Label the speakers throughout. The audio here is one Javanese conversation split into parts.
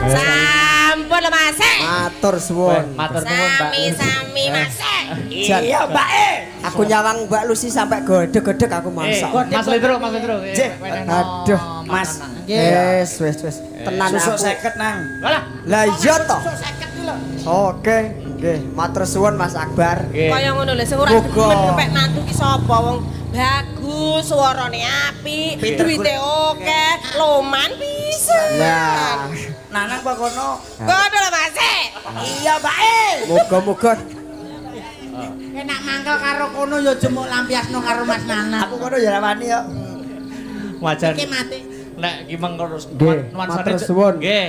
Speaker 1: Sampun lho, Mas.
Speaker 2: Matur suwun.
Speaker 3: Matur nuwun, Mbak.
Speaker 1: Sami-sami, Mas.
Speaker 2: Iya,
Speaker 4: Mbak E.
Speaker 2: Aku nyawang Mbak Lucy sampai godeg-godeg aku masak.
Speaker 3: Mas Lendro, Mas Lendro.
Speaker 4: Nggih.
Speaker 2: Aduh,
Speaker 4: Mas.
Speaker 2: Wes, wes, wes. Tenan
Speaker 4: Susuk
Speaker 2: aku.
Speaker 4: 50 nang.
Speaker 3: Walah.
Speaker 2: Lah iya toh.
Speaker 4: Susuk 50 iki lho.
Speaker 2: Oke, nggih. Matur suwun Mas Akbar.
Speaker 3: Nggih.
Speaker 1: Kaya ngono lho, sing ora
Speaker 2: Muga.
Speaker 1: demen kepek mantu ki sapa wong bagus, suarane apik,
Speaker 4: Pinter
Speaker 1: duwite oke, loman pisan.
Speaker 2: Lah,
Speaker 4: Nanang apa kono?
Speaker 1: Ngono lho, Mas.
Speaker 4: Iya, Mbak E.
Speaker 2: muga-muga
Speaker 5: Enak mangkel karo kono ya jemuk lampiasno karo Mas Nanang.
Speaker 4: Aku kono ya ra wani yo.
Speaker 3: Wajan.
Speaker 5: Iki mati.
Speaker 3: Nek ki meng terus
Speaker 2: Nggih, matur suwun.
Speaker 3: Nggih.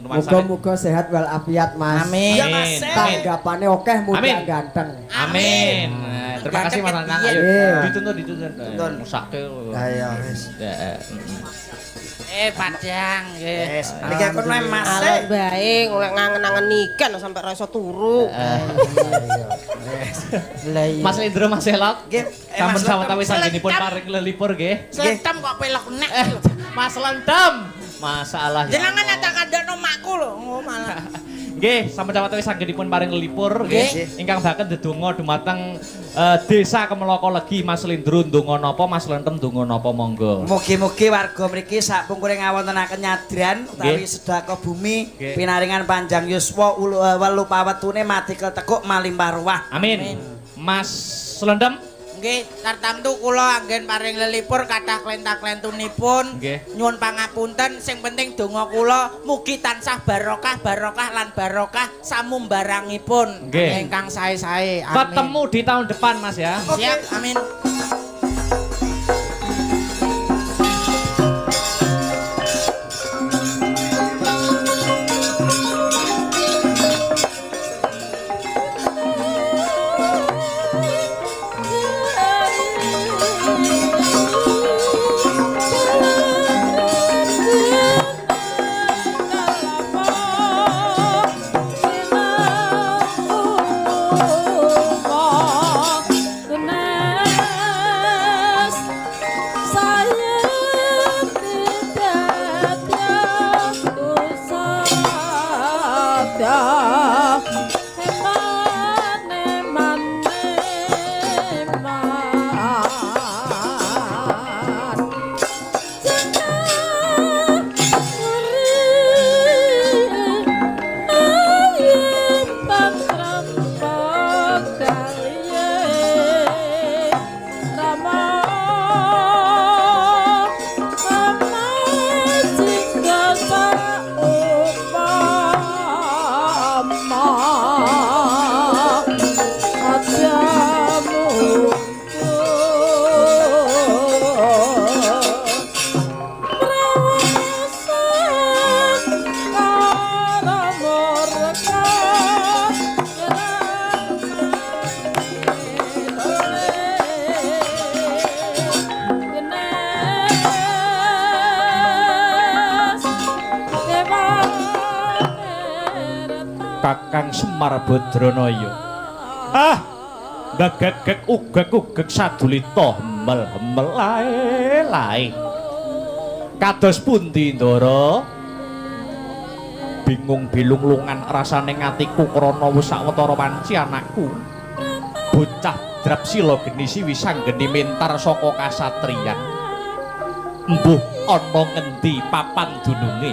Speaker 3: Nuansane.
Speaker 2: Muga-muga sehat walafiat Mas.
Speaker 5: Amin.
Speaker 4: Iya, Mas.
Speaker 2: Tanggapane akeh muda
Speaker 3: Amin.
Speaker 2: ganteng.
Speaker 3: Amin. Nah, terima kasih Mas Nanang. Ayo
Speaker 2: Iya.
Speaker 3: dituntun dituntun.
Speaker 4: Tuntun.
Speaker 3: Musake.
Speaker 4: Lah iya wis.
Speaker 3: Ya,
Speaker 5: Padang nggih.
Speaker 4: Wis. Iki aku nang Mas E.
Speaker 1: Alon bae ngangen-angen ikan sampai ra iso turu.
Speaker 5: Lah iya.
Speaker 3: Mas Lendro, Mas Elok.
Speaker 4: Nggih,
Speaker 3: Sampun
Speaker 4: Mas
Speaker 3: sawetawis
Speaker 5: Lendro.
Speaker 3: anggenipun paring lelipur nggih.
Speaker 5: Sletem kok pelok nek.
Speaker 3: Mas Lendem. Masalah. ya
Speaker 5: Jenengan
Speaker 3: Allah.
Speaker 5: tak kandakno makku lho, oh malah.
Speaker 3: Nggih, sampun sawetawis anggenipun paring lelipur nggih.
Speaker 4: Nggih.
Speaker 3: Ingkang baken ndedonga dumateng Desa Kemloko Legi Mas Lendro ndonga napa, Mas Lentem ndonga napa monggo.
Speaker 4: Mugi-mugi warga mriki sapungkure ngawontenaken nyadran utawi
Speaker 3: Nggih.
Speaker 4: sedekah bumi
Speaker 3: Nggih.
Speaker 4: pinaringan panjang yuswa welu pawetune matikel tekuk malimpah ruwah.
Speaker 3: Amin. Mas Lendem.
Speaker 5: Nggih, tartamtu kula anggen paring lelipur kathah klenta-klentunipun.
Speaker 3: Nggih.
Speaker 5: Nyuwun pangapunten, sing penting donga kula mugi tansah barokah barokah lan barokah samumbarangipun
Speaker 3: Nggih.
Speaker 5: ingkang sae-sae. Amin.
Speaker 3: Ketemu di tahun depan Mas ya.
Speaker 5: Siap, amin.
Speaker 3: Kakang Semar Badranaya. Ah, gagek ugek-ugek sadulita hemel-hemel lae-lae. Kados pundi, Ndara? Bingung bilung-lungan rasane ngatiku krana wis sawetara wanci anakku. Bocah Drapsila genisi wisanggeni mentar saka kasatriyan. Mbuh ana ngendi papan dununge?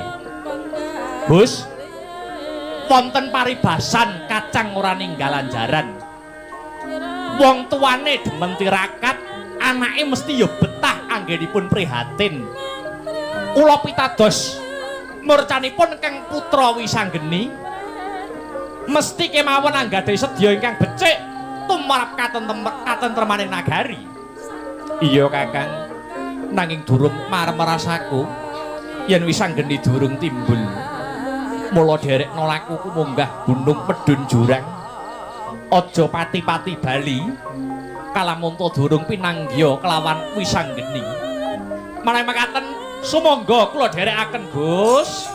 Speaker 3: Bus, wonten paribasan kacang ora ninggal anjaran. Wong tuane demen tirakat, anake mesti ya betah anggenipun prihatin. Kula pitados murcanipun kang putra Wisanggeni mesti kemawon anggadhahi sedya ingkang becik tumrap katentremaning nagari. Iya Kakang, nanging durung marem rasaku yen Wisanggeni durung timbul. Mula derekno lakuku munggah gunung medhun jurang. Aja pati-pati bali kalamunta durung pinanggiya kelawan Wisanggeni. Menawi mekaten sumangga kula dherekaken Gus.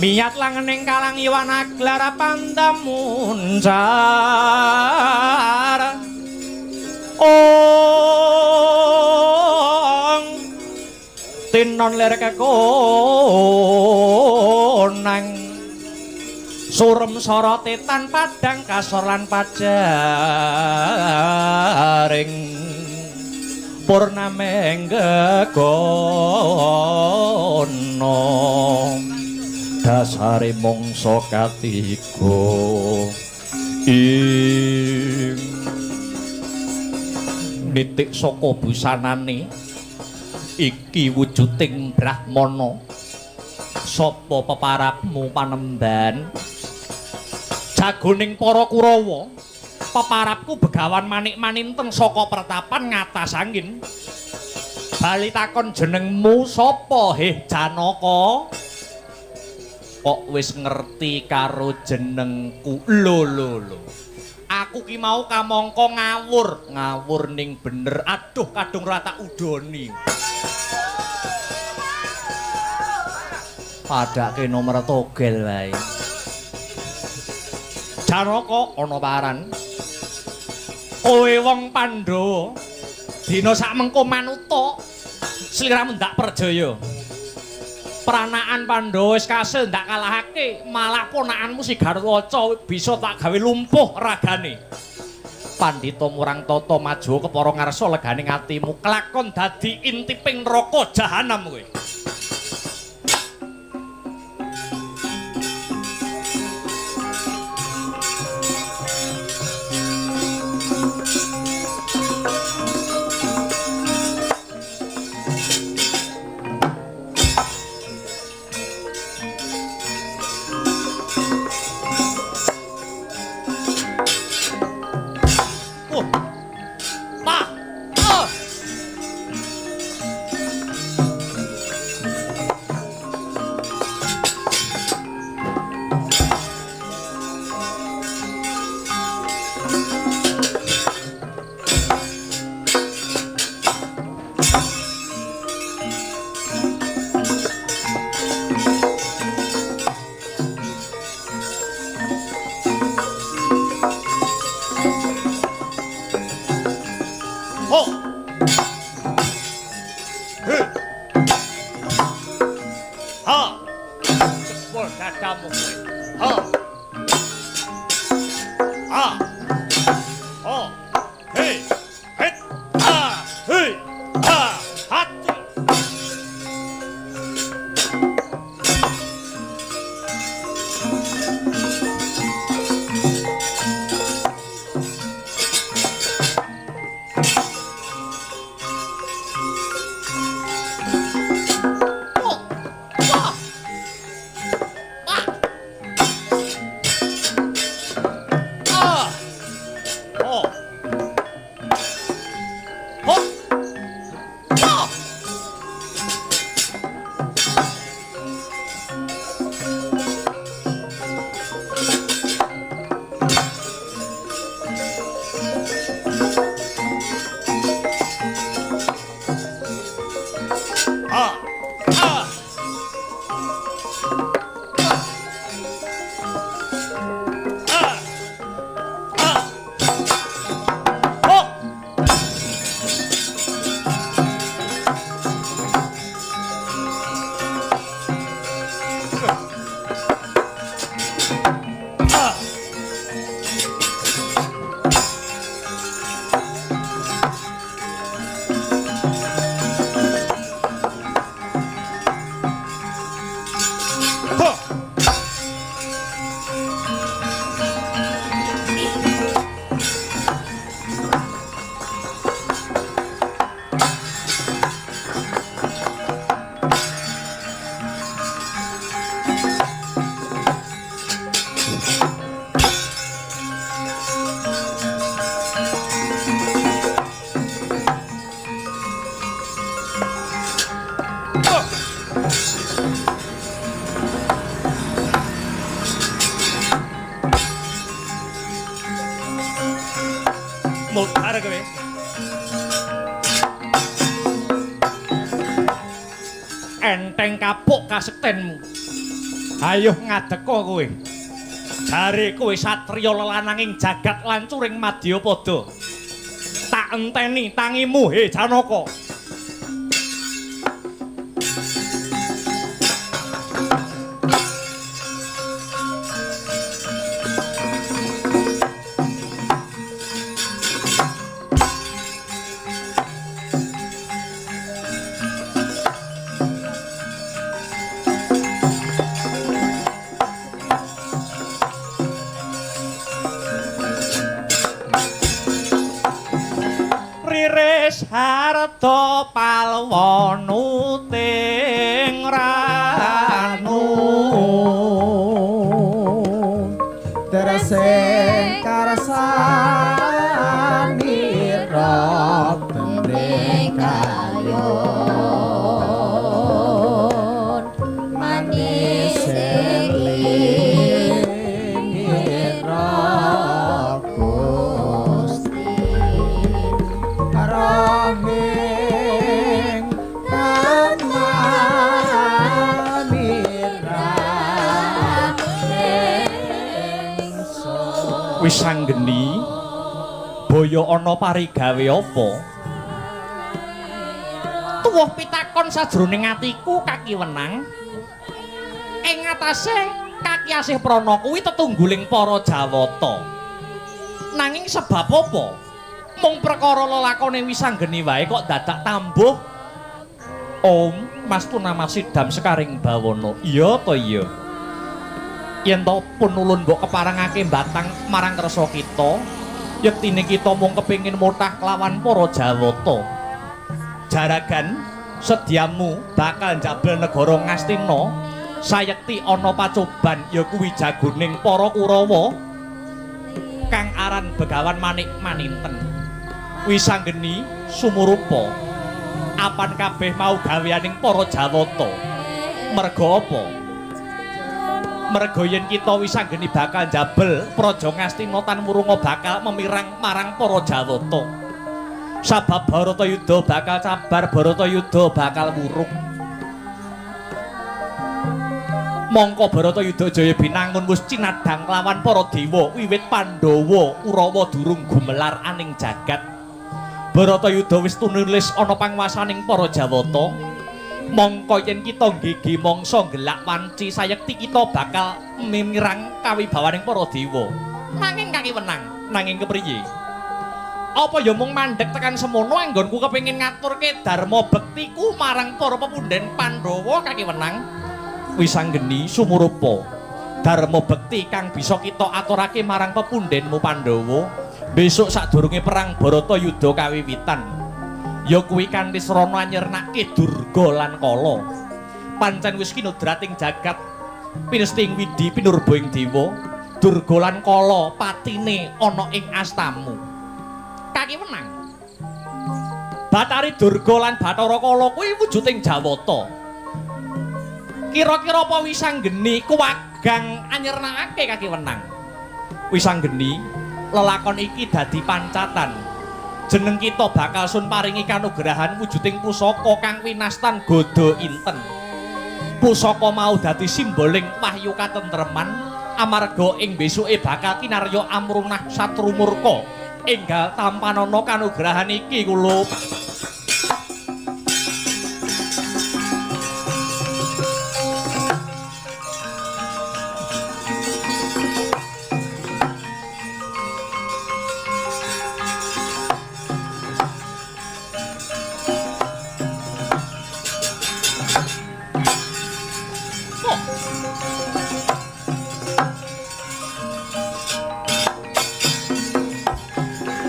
Speaker 3: Miyat langening kalang iwan aglar pandamuncar. Ong tinon lir kekonang surem sorote tan padang kasor lan pajaring purnameng gegono dasare mangsa katiga ing nitik saka busanane iki wujuding brahmana. Sapa peparapmu panemban jagoning para Kurawa? Peparapku Begawan Manik Maninten saka pertapan ngatas angin. Bali takon jenengmu sapa heh Janaka? Kok wis ngerti karo jenengku? Lho lho lho. Aku ki mau kamangka ngawur, ngawur ning bener. Aduh kadung ora tak udoni. Padake nomor togel wae. Janaka ana paran. Kowe wong Pandhawa, dina sak mengko manuta sliramu ndak perjaya. Pranaan Pandhawa wis kasil ndak kalahake, malah ponakanmu si Garuwaca bisa tak gawe lumpuh ragane. Pandhita murang tata maju kepara ngarsa legane atimu kelakon dadi intiping neraka jahanam kowe. Mutar kowe. Enteng kapuk kasektenmu. Ayo ngadeka kowe. Jare kowe satriya lelananging jagat lancuring madyapada. Tak enteni tangimu he Janaka. Riris harta palwanuting ranu
Speaker 2: Teresing karsanira bening kayon
Speaker 6: manis
Speaker 2: ira Gusti Rahing kamanira.
Speaker 3: Wis anggeni boyo ana parigawe apa? Tuwuh pitakon sajroning atiku kaki wenang. Ing atase kaki asih prana kuwi tetungguling para Jawata. Nanging sebab apa? Mung perkara lelakone Wisanggeni wae kok dadak tambuh. Om Mastuna Masidam Sekaring Bawana. Iya ta iya? Yen to pun ulun mbok keparengake batang marang kersa kita, yektine kita mung kepengin motah kelawan para Jawata. Jaragan sediamu bakal njabel negara Ngastina, sayekti ana pacoban ya kuwi jagoning para Kurawa kang aran Begawan Manik Maninten. Wisanggeni sumurupa apan kabeh mau gaweaning para Jawata. Merga apa? Merga yen kita Wisanggeni bakal njabel Praja Ngastina tan wurunga bakal memirang marang para Jawata. Sabab Bharatayuda bakal cabar, Bharatayuda bakal wurung. Mongko Bharatayuda Jaya Binangun wis cinadhang lawan para dewa wiwit Pandhawa Kurawa durung gumelar aning jagat. Bharatayuda wis tunulis ana panguwasaning para Jawata. Mongko yen kita nggege mangsa nggelak wanci sayekti kita bakal mimirang kawibawaning para dewa. Nanging kaki wenang, nanging kepriye? Apa ya mung mandheg tekan semono anggonku kepengin ngaturke dharma bektiku marang para pepunden Pandhawa kaki wenang? Wisanggeni sumurupa dharma bekti kang bisa kita aturake marang pepundenmu Pandhawa besok sadurunge perang Bharatayuda kawiwitan. Ya kuwi kanthi srana nyernake Durga lan Kala. Pancen wis kinudrating jagat pinesting widi pinurba ing dewa. Durga lan Kala patine ana ing astamu. Kaki wenang. Bathari Durga lan Bathara Kala kuwi wujuding Jawata. Kira-kira apa Wisanggeni kuwagang anyernakake kaki wenang? Wisanggeni lelakon iki dadi pancatan. Jeneng kita bakal sun paringi kanugrahan wujuding pusaka kang winastan Gada Inten. Pusaka mau dadi simboling wahyu katentreman amarga ing besuke bakal kinarya amrunah satru murka. Enggal tampanana kanugrahan iki kula.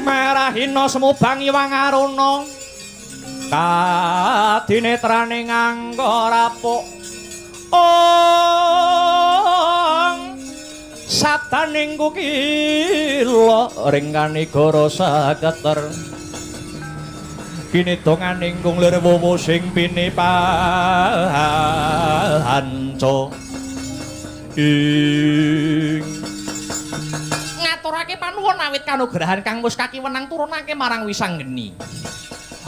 Speaker 3: Merahina semubang iwang aruna kadinetrane nganggo rapuk ong sabdaning kukila ring kanigara saketer kinidonganing kung lir wowo sing pinipanca ing ngaturake panuwun awit kanugrahan kang wis kakiwenang turunake marang Wisanggeni.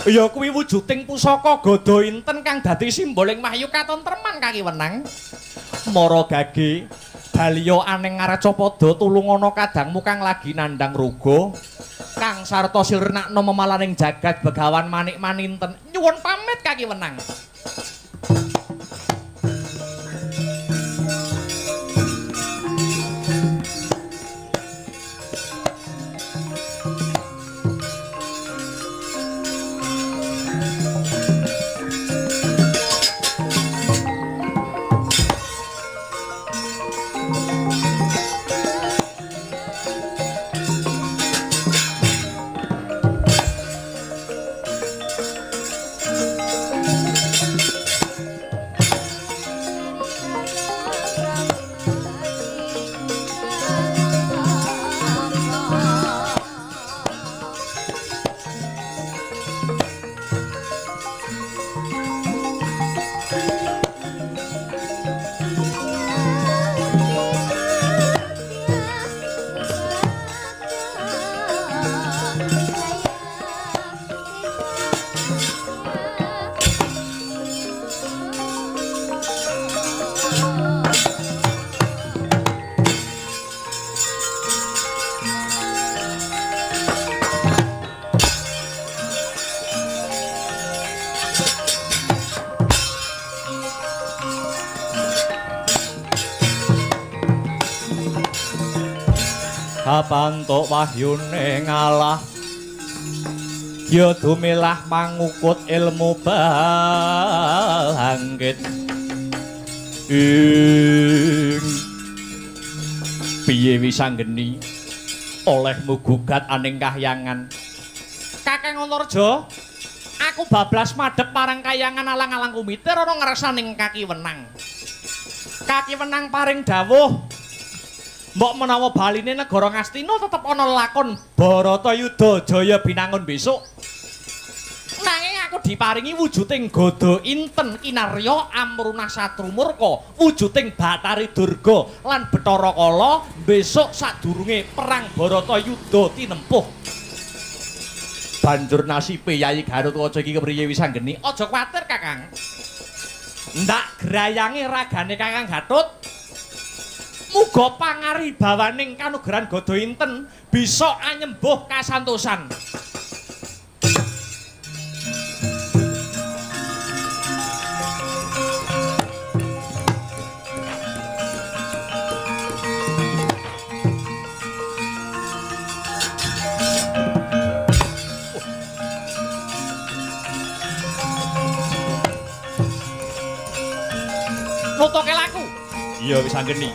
Speaker 3: Ya kuwi wujuding pusaka Gada Inten kang dadi simboling wahyu katentreman kakiwenang. Mara gage baliya aneng ngarcapada tulungana kadangmu kang lagi nandhang ruga kang sarta sirnakna memalaning jagat Begawan Manik Maninten. Nyuwun pamit kaki wenang. Kapantuk wahyune ngalah ya dumilah mangukut ilmu bangkit ing piye wisanggeni olehmu gugat aning kahyangan. Kakang Antarja, aku bablas madhep marang kayangan alang-alang kumitir ana ngrasaning kaki wenang. Kaki wenang paring dawuh mbok menawa baline negara Ngastina tetep ana lakon Baratayuda Jaya Binangun besok. Nanging aku diparingi wujuding Gada Inten Kinarya Amrunah Satrumurka, wujuding Bathari Durga lan Bathara Kala besok sadurunge perang Baratayuda tinempuh. Banjur nasibe Yayi Gatot Kaca iki kepriye wisanggeni? Aja kuwatir, Kakang. Ndak grayange ragane Kakang Gatot. Muga pangaribawaning kanugrahan Gada Inten bisa anyembuh kasantosan. Nutuke laku. Iya wis anggeni.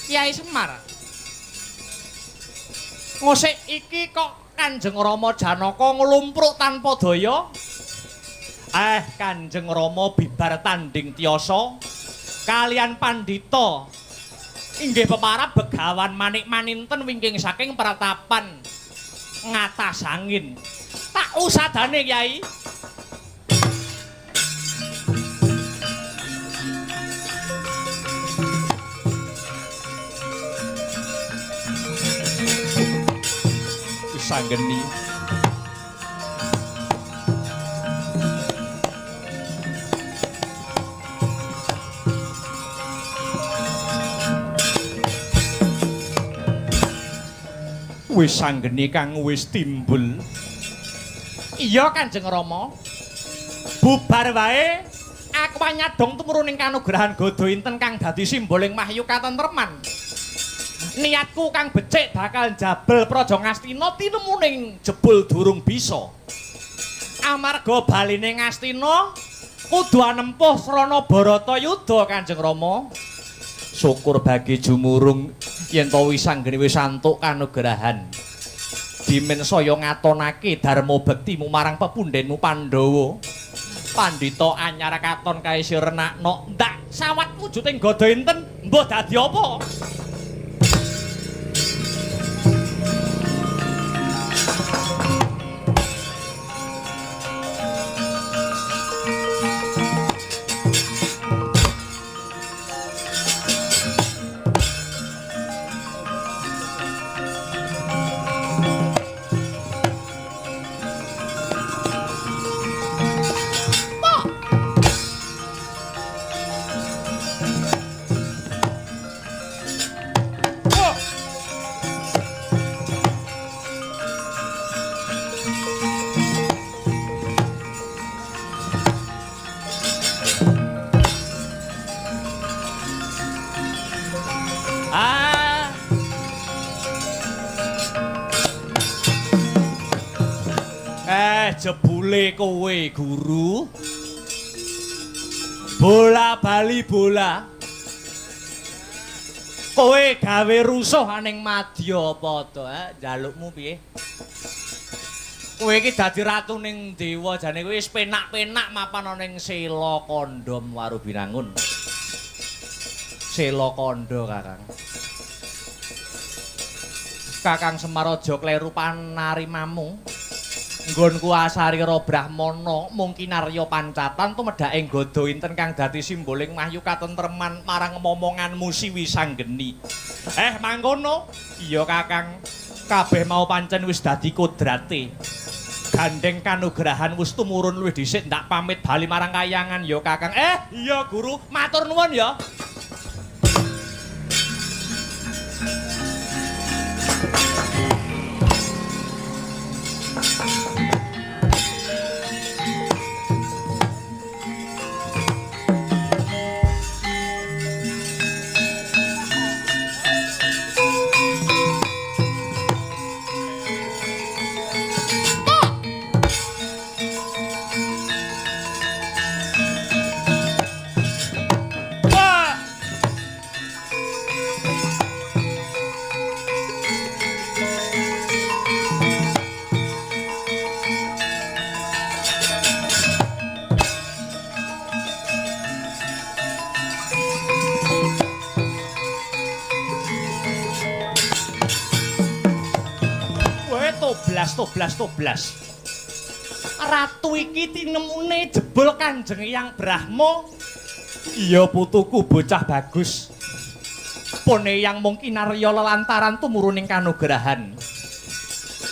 Speaker 3: Kyai Semar. Ngosik iki kok Kanjeng Rama Janaka nglumpruk tanpa daya? Kanjeng Rama bibar tanding tiyasa kalian pandhita inggih peparab Begawan Manik Maninten wingking saking pratapan ngatas angin. Tak usadane, Kyai. Sanggeni. Wis sanggeni kang wis timbul. Iya Kanjeng Rama. Bubar wae aku nyadong tumurun ing kanugrahan Gada Inten kang dadi simboling wahyu katentreman. Niatku kang becik bakal njabel Praja Ngastina tinemuning jebul durung bisa. Amarga baline Ngastina kudu anempuh srana Baratayuda Kanjeng Rama. Syukur bagi jumurung yen to wisanggeni wis antuk kanugrahan. Dimen saya ngatonake dharma bektimu marang pepundhenmu Pandhawa. Pandhita anyar katon kae sirenakno. Ndak sawat wujuding gada inten mbuh dadi apa? Ah. Jebule kowe guru. Bola bali bola. Kowe gawe rusuh aning Madyapada, njalukmu piye? Kowe iki dadi ratu ning dewa, jane kowe wis penak-penak mapan ana ning Sela Kandha Warubinangun. Sela Kandha, Kakang. Kakang Semar aja kleru panarimamu. Nggonku asarira Brahmana mung kinarya pancatan tumedhake nggodha inten kang dadi simboling wahyu katentreman marang momonganmu Siwi Sanggeni. Mangkono. Iya, Kakang. Kabeh mau pancen wis dadi kodrate. Gandeng kanugrahan wis tumurun luwih dhisik ndak pamit bali marang kayangan ya, Kakang. Iya guru, matur nuwun ya. Toblas. Ratu iki tinemune jebul Kanjeng Hyang Brahma. Iya putuku bocah bagus. Pone yang mung kinarya lelantaran tumuruning kanugrahan.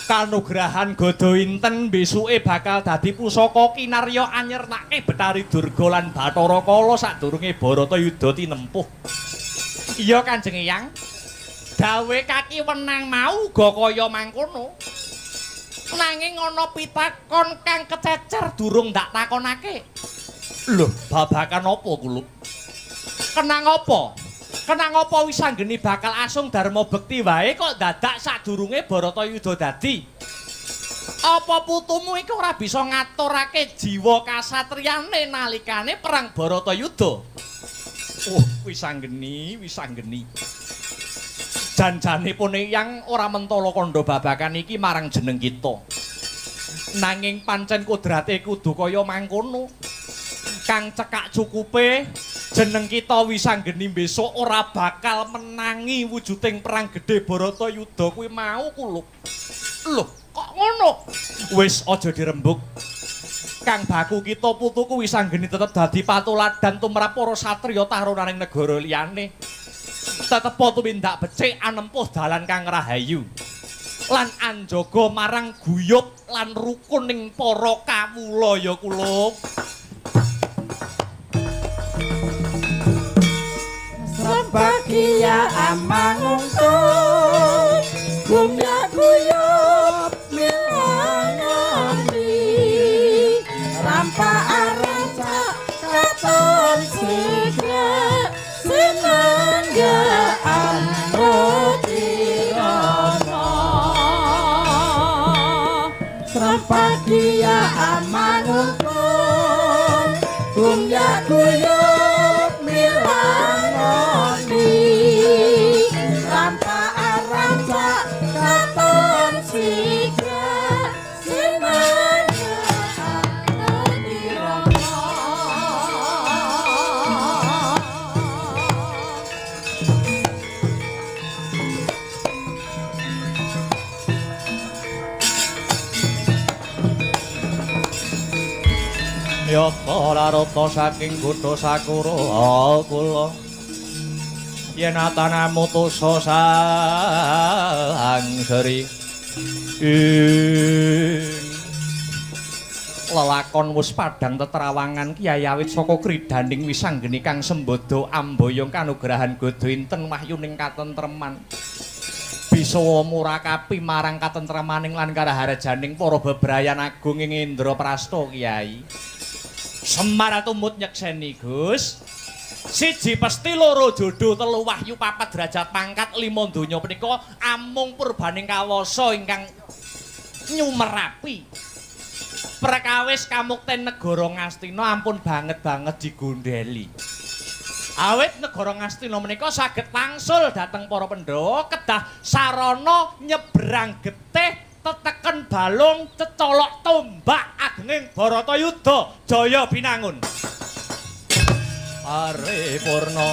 Speaker 3: Kanugrahan Gada Inten besuke bakal dadi pusaka kinarya anyertake Betari Durga lan Bathara Kala sadurunge Baratayuda tinempuh. Iya Kanjeng Hyang. Dawe kaki wenang mau uga kaya mangkono. Nanging ana pitakon kang kececer durung ndak takonake. Lho, babakan apa kulup? Kenang apa? Kenang apa Wisanggeni bakal asung dharma bekti wae kok dadak sadurunge Baratayuda dadi? Apa putumu iku ora bisa ngaturake jiwa kasatriyane nalikane perang Baratayuda? Oh, Wisanggeni, Wisanggeni. Janjane pone yang ora mentala kandha babakan iki marang jeneng kita. Nanging pancen kodrate kudu kaya mangkono. Kang cekak cukupe jeneng kita Wisanggeni besok ora bakal menangi wujuding perang gedhe Baratayuda kuwi mau kulup. Lho, kok ngono? Wis aja dirembug. Kang baku kita putuku Wisanggeni tetep dadi patuladan tumrap para satriya tarunaning negara liyane. Tetep tumindak becik anempuh dalan kang rahayu lan anjaga marang guyub lan rukun ning para kawula ya kula.
Speaker 2: Bagia amangungkung gumya guyub milangani rampa arang katon sigra senanggaan rotirana. Srampagia amangungkung gumya guyub milangani rampa arang katon sigra senanggaan rotirana.
Speaker 3: Yata larata saking kutha Sakura kula yen atanamu tusa sang seri ing lelakon wus padhang tetrawangan Kyai awit saka kridaning wisanggeni kang sembada amboyong kanugrahan godha inten wahyuning katentreman bisa murakapi marang katentremaning lan karaharjaning para bebrayan agung ing Indraprasta Kyai. Semar tumut nyekseni Gus. Siji pesti loro jodoh telu wahyu papat derajat pangkat lima donya punika amung purbaning kawasa ingkang nyumerapi. Perkawis kamukten negara Ngastina ampun banget-banget digondheli. Awit negara Ngastina menika saged wangsul dhateng para Pandhawa kedah sarana nyebrang getih teteken balung cecolok tombak agenging Baratayuda Jaya Binangun. Paripurna.